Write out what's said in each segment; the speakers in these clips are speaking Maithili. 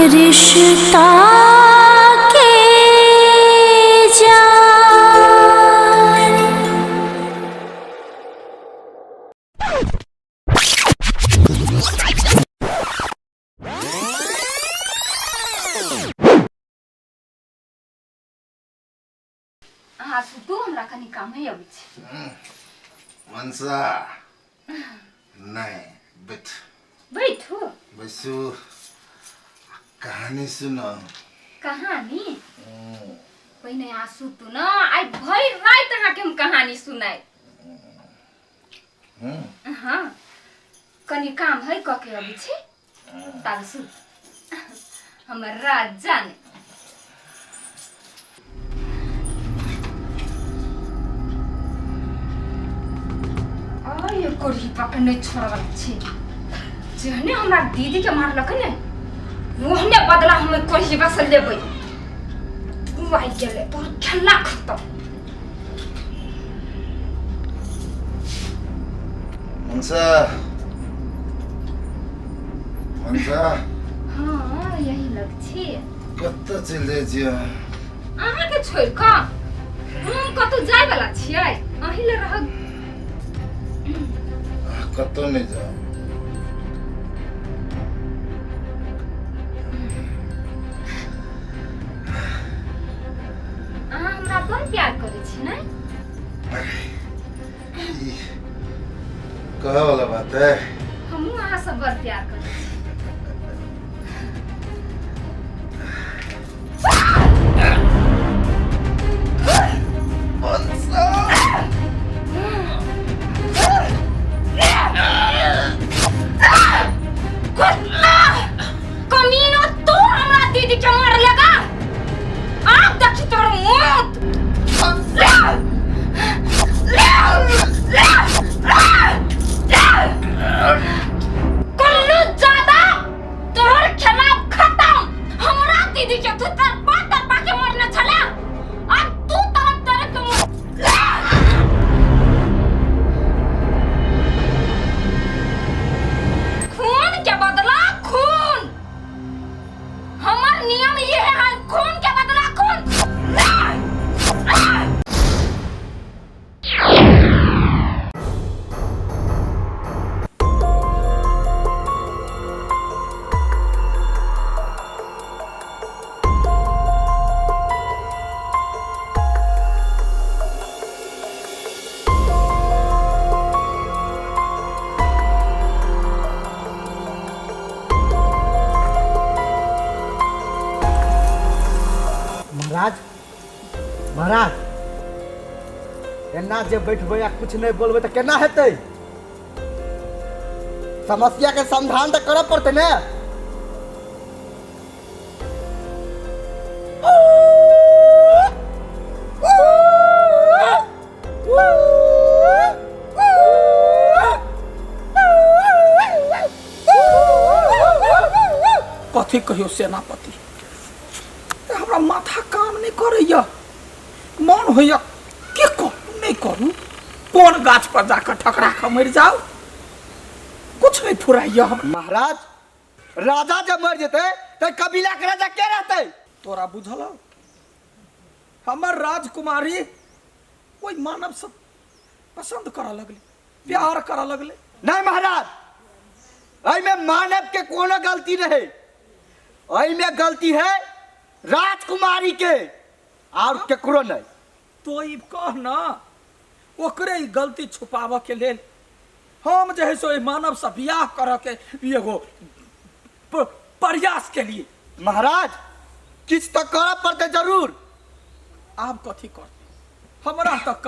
रिश्ता के जान। अहाँ सुतू, हमरा कनि काम है अबै छै। मनसा नहि, बैठ। बैठू। बैसू, कहानी सुनो। कहानी? पहिने अहाँ सुतू न, आइ भरि राति अहाँके हम कहानी सुनाय। हाँ, कनि काम है, कऽ के अबै छी, ताबे सुत हमर राजा ने। आइ कोढ़ी पकड़ नहि छोड़वला छी। जेहने हमरा दीदी के मारलक ने, ओहने बदला हम ओहि कोढ़ीबा से लेबै। तू आइ गेलै, तोहर खेला खतम। मनसा, मनसा। हाँ, यही लग छी। कतऽ चलि जाइ छियै? अहाँके छोड़ि कऽ हम कतौ जाय वाला छियै? अहीं लए रह। कतौ नहि जाउ। अहाँ हमरा बड़ प्यार करै छी ने? ई कहऽ वाला बात है? हमहूँ अहाँ से बड़ प्यार करै छी। कुत्ता कमीना, तू हमरा दीदी के मार लगा, आब देखी तोर मौत। कुल्लू ज्यादा तोहर खिलाफ खत्म। हमरा दीदी के तू तड़पा तड़पा के मरने छला, अब तू तड़प तड़प के मर। खून के बदला खून, हमर नियम ये है, खून के बदला खून। महाराज, महाराज, एना जे बैठबै आ किछु नहि बोलबै तऽ केना हेतै? समस्याके समाधान तऽ करऽ पड़तै ने। कथी कहियो सेनापति, तऽ हमरा माथा काम नहि करैया। मन होइया के करू नहि करू, कोन गाछ पर जाकऽ ठकरा कऽ मरि जाउ, कुछ नहि फुराइया हमरा। महाराज, राजा जब मर जेतै तऽ कबीला के राजा के रहतै? तोरा बुझल हौ, हमर राजकुमारी ओहि मानव से पसंद करऽ लगलै, प्यार करऽ लगलै। नहीं महाराज, एहिमे मानव के कोनो गलती नहीं, एहिमे गलती है राजकुमारी के और केकरो नहीं। तो ई कह न, ओकरे ई गलती छुपाबऽ के लेल हम जे है से ओहि मानव से बियाह करऽ के एगो प्रयास केलिए। महाराज, किछु तऽ करऽ पड़तै जरूर। आब कथी करतै? हमरा तक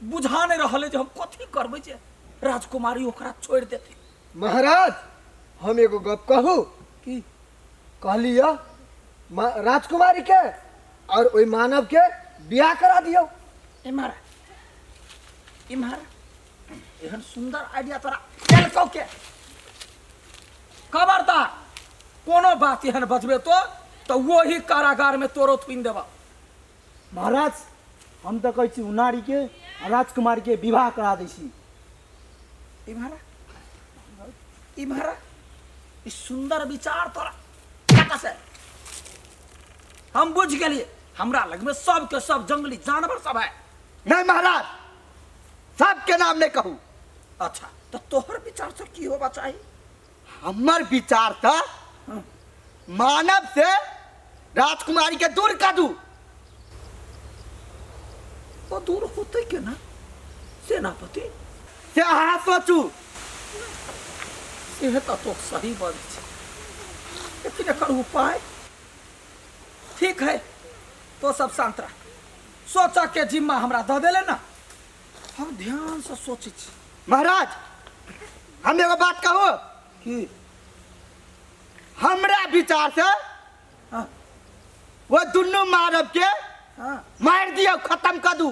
बुझा नहि रहल अइ जे हम कथी करबै जे राजकुमारी ओकरा छोड़ि देतै। महाराज, हम एगो गप कहू? की? कहलियै राजकुमारी के और ओहि मानव के बियाह करा दियौ। इम्हर इम्हर, एहन सुंदर आइडिया तोरा देलकौ के? खबरदार, कोनो बात एहन बजबे तो तऽ वही कारागार में तोरो थुनि देबा। महाराज, हम तऽ कहै छी उनारी के आ राजकुमारी के विवाह करा दै छी। इम्हर इम्हर, ई सुंदर विचार तोरा एतऽ से। हम बुझि गेलियै, हमरा लगमे सबके सब जंगली जानवर सब है। नहीं महाराज, सबके नाम नहीं कहू। अच्छा, तो तोहर विचार से की होबा चाही? हमर विचार था मानव से राजकुमारी के दूर कर दू। तो दूर होते के ना सेनापति? से अहाँ सोचू। से तऽ तो सही बजै छै, लेकिन एकर उपाय ठीक है। तो सब शांत रह, सोचऽ के जिम्मा हमरा दऽ देले ना, हम ध्यान से सोचै छी। महाराज हम एगो बात कहू? की? हमरा विचार से हाँ। वो दुनू मानव के हाँ। मार दियो, खत्म कर दू,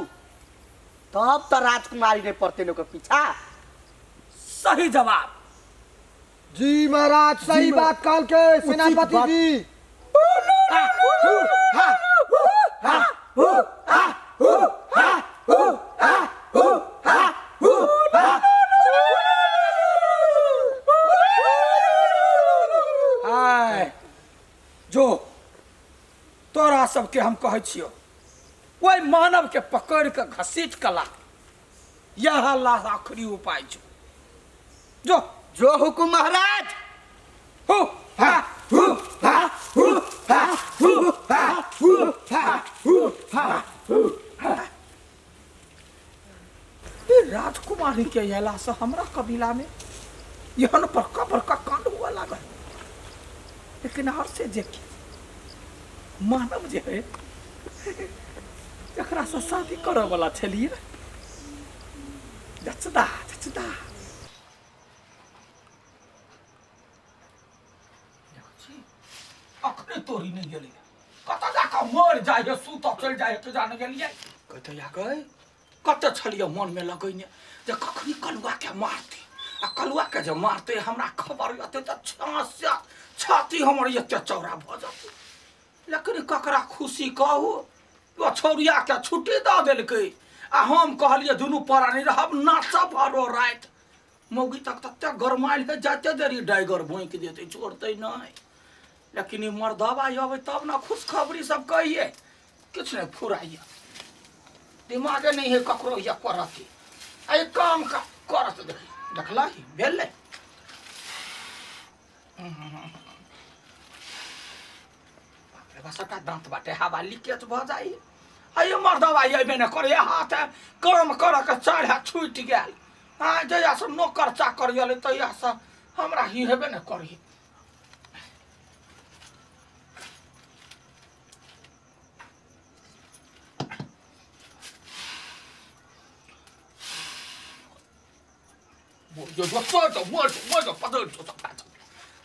तब तो राजकुमारी नहीं पड़ते लोग पीछा। सही जवाब। जी महाराज, सही बात कहल के सेनापति जी। आय जो तोरा सबके हम कहै छियौ, ओहि मानव के पकड़ के घसीट के ला, यह ला आखिरी उपाय छौ। जो जो हुकुम महाराज। हु हा हु हा हु हा हु हा हु हा हु हा हु हा। ई राजकुमारी के अयला से हमरा कबीला में एहन बड़का बड़का कांड हुआ लागल, लेकिन हर से जे कि मानव जे है जकरा से शादी करऽ वाला छलियै, जचदा जचदा अखने तोरी नहीं गेलै, कतऽ जाकऽ मरि जाइ है, सुतऽ चलि जाइ है, के जाने गेलियै। कहते या गए कतऽ छलियै मनमे लगैने जे कखनी कलुआके मारतै, आ कलुआके जे मारतै हमरा खबर एतै तऽ छाती हमर एते चौड़ा भऽ जेतै। लेकिन ककरा खुशी कहू, ओ छौड़ियाके छुट्टी दऽ देलकै आ हम कहलियै दुनू प्राणी रहब नाचब भरो राति। मौगी तक तते गरमायल है, जाते देरी डाइगर भोंकि देतै, छोड़तै नहि। लेकिन ई मर्दबा अबै तब ने खुशखबरी सब कहिए, किछु नहि फुराइए, दिमागे नहि है ककरो ये करत। एहि काम करत देखी देखलही भेलै। बाप रे बा, सबटा दाँत बाटे हवा लीकेज भऽ जाइ। अइ मर्दबा अयबे नहि करे, हाथ काम करऽ के चढ़ छूटि गेल। आ जहियासँ नौकर चाकर एलै तहियासँ हमरा ही हेबे नहि करी।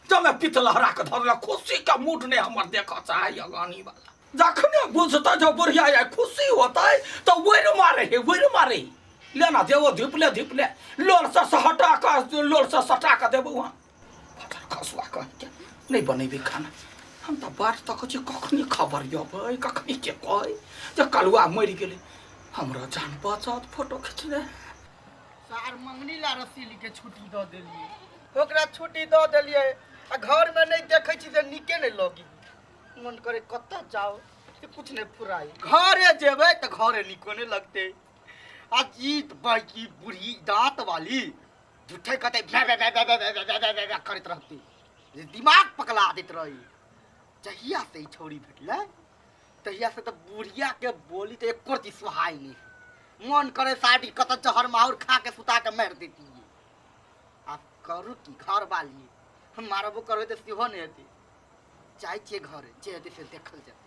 जमे पित लहरा के धरल खुशी के मूड नहीं हमर देखऽ चाहैया गानी वाला। जखने बुझतै जो बुढ़िया आइ खुशी होतै तऽ वैर मारे हे, वैर मारे हे। लेना देबो धिपले धिपले लोल से हटा कऽ लोल से सटा कऽ देबो वहाँ खसुआ कह के नहीं बनेबै खाना। हम तऽ बाट तकै छी कखनी खबर अबै, कखनी के कहै जे कलुआ मरि गेलै, हमरो जान बचत फोटो खिचने। सार मंगनी ला रसीली के छुट्टी दऽ देलियै, ओकरा छुट्टी दऽ देलियै आ घरमे नहि देखै छी तऽ नीके नहि लगी। मन करे कतऽ जाओ से कुछ नहि फुराइ, घरे जेबै तऽ घरे नीको नहि लगतै। आ जीत बड़की बूढ़ी दाँत वाली झूठे कहतै भै भै भै भै भै भै भै भै भै भै करैत रहतै, जे दिमाग पकड़ा दैत रही। जहिया से ई छौड़ी भेटलै तहिया से तऽ बुढ़िया के बोली तऽ एको रत्ती सोहाइ नहि। मन करे साड़ी कतऽ जहर माहुर खा के सुता के मारि देतियै। आब करू की, घर वाली हम मारबो करबै तऽ सेहो नहि हेतै। जाइ छियै घरे, जे हेतै से देखल जेतै।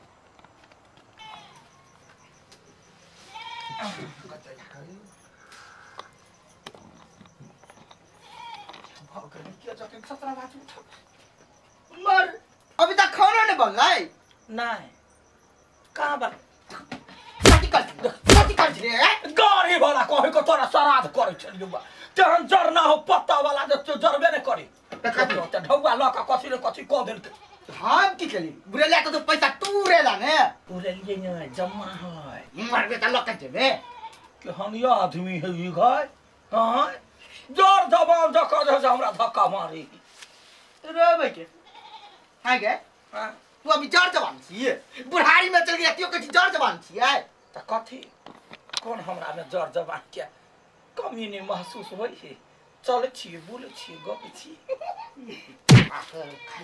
मर अभी तक खाना नहीं बनलै। नहीं कहाँ बन कथी कर कथी कर रे? गाड़ी वाला कहे को तोरा श्राद्ध करे छलियौ बा, तेहन जरना हो पत्ता वाला जे तू जरबे नहीं करी। तऽ कथी? तऽ ढौआ लऽ कऽ कथी ने कथी कऽ देलकै। हम की केली? बुढ़ेला के तो पैसा तू उड़ेला ने। उड़ेलियै नहि, जमा है। मरबे तऽ लऽ के जेबे। केहन ये आदमी है ई गाय, हाँ जोर जबान जकर जे हमरा धक्का मारी। रोबै के हाय गे। हाँ? तू अभी जर जवान छियै, बुढ़ारी में चल गेलियै, कहै छी जर जवान छियै। तऽ कथी कोन हमरा में जर जवान के कमी नहि महसूस होइ है? चलै छी, बोलै छी, गबै छी।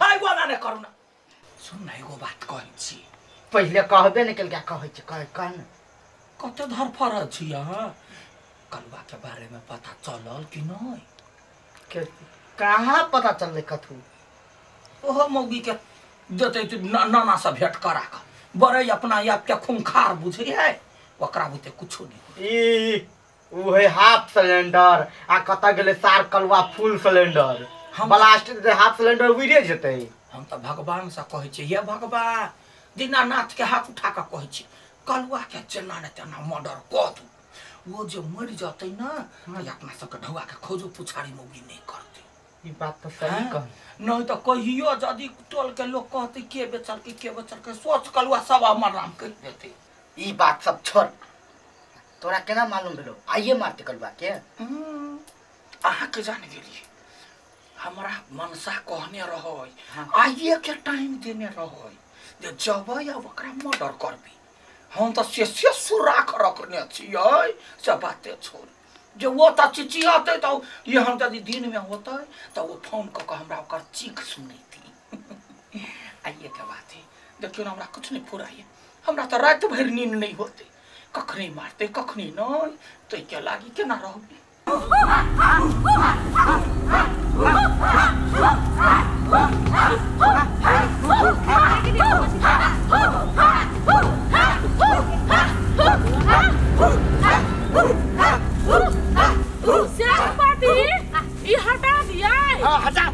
आइ गोला नहि करू ना। सुन न, एगो बात कहै छी। पहिले कहबे नहि केलकै, कहै छै, कह कह ने। कते धरफड़ छी अहाँ? कलुआ के बारे में पता चलल कि नहि? के कहाँ पता चललै कथू? ओहो मौगी के देतै तऽ नाना से भेंट करा कऽ बड़े अपना आप के खूंखार बुझै है, ओकरा बुते कुछो नहि होइ। ई उहे हाफ सिलेंडर आ कतऽ गेलै सार कलुआ फुल सिलेंडर? हम ब्लास्ट देतै, हाफ सिलेंडर उड़े जेतै। हम तऽ भगवान से कहै छियै, हे भगवान, दीनानाथ के हाथ उठा कऽ कहै छी, कलुआ के जेना ने तेना मर्डर कऽ दू। ओ जे मरि जतै ने तऽ अपना सबके ढौआ के खोजो पुछारी मौगी नहि करतै। ई बात तऽ सही हैं? कह। नहीं तऽ कहियो यदि टोल के लोग कहतै के बेचलकै, के बेचलकै, सोच कलुआ सब हमर नाम कहि देतै। ई बात सब छोड़, तोरा केना मालूम भेलो आइए मारते कलुआ के? अहाँके जान गेलियै, हमरा मनसा कहने रहै, हाँ। आइए के टाइम देने रहै जे जबै आ ओकरा मर्डर करबी। हम तऽ से से सुराख रखने छियै, से बाते छोड़। जे ओ तऽ चिचियतै तऽ एहन यदि दिनमे होतै तऽ ओ फोन कऽ कऽ हमरा ओकर चीख सुनैती। आइए के बात है। देखियौ ने, हमरा किछु नहि फुराइए। हमरा तऽ राति भरि नींद नहि होतै, कखनी मारतै कखनी नहि, ताहिके लागी केना रहबै? सेनापति, ई हटा दिया। हाँ, हटा।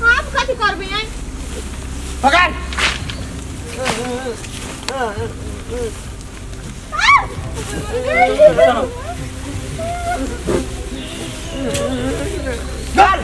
आप कथी करबै आइ? पकड़। चल।